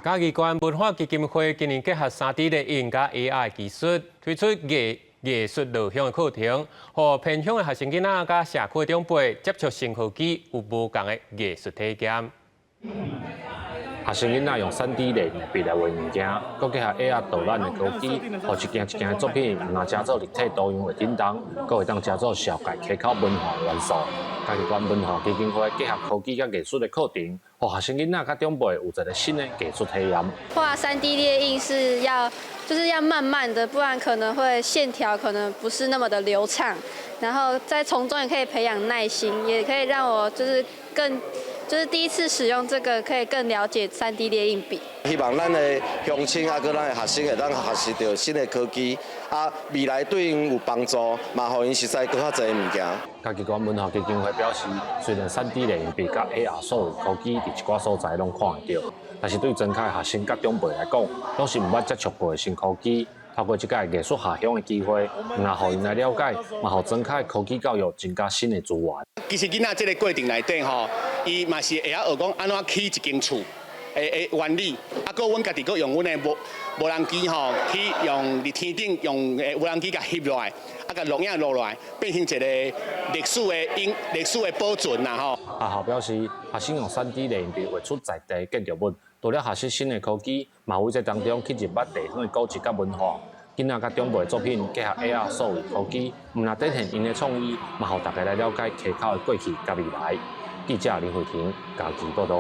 嘉義縣文化基金會今年結合 3D 列印佮 AI 技術，推出藝術落鄉的課程，予偏鄉的學生囡仔佮社區長輩接觸新科技，有無仝的藝術體驗。學生囡仔用 3D 列印筆來畫物件，閣結合 AR 導覽的科技，予一件一件的作品，毋但成做立體圖樣會振動，閣會當成做紹介溪口文化元素。嘉義縣文化基金會結合科技佮藝術的課程，予學生囡仔佮長輩有一個新的藝術體驗。畫 3D 列印是要，就是要慢慢的，不然可能會線條可能不是那麼的流暢。然後在從中也可以培養耐心，也可以讓我就是更。就是第一次使用這個，可以更了解 3D 列印筆。希望咱的鄉親啊，閣咱的學生會當學習著新的科技，啊，未來對𪜶有幫助，嘛予𪜶熟似閣較濟物件。嘉義縣文化基金會表示，雖然 3D 列印筆佮 AR 數位科技佇一寡所在攏看會著，但是對莊跤的學生佮長輩來講，攏是毋捌接觸過的新科技。透過這個藝術下鄉的機會，毋但予𪜶來了解，嘛予莊跤的科技教育增加新的資源。其實囡仔這個過程內底吼，伊嘛是會曉學講按怎起一間厝的原理，啊，閣阮家己閣用阮的無人機吼，去用佇天頂用無人機共翕落來，啊，共錄影錄落來，變成一個歷史的保存啦吼。學校表示，學生用 3D 列印筆畫出在地建築物，除了學習新的科技，嘛為這當中去認捌地方的古蹟佮文化。囡仔佮長輩的作品結合 AR 數位科技，毋但展現𪜶的創意，嘛予大家來了解溪口的過去佮未來。記者林慧婷嘉義報導。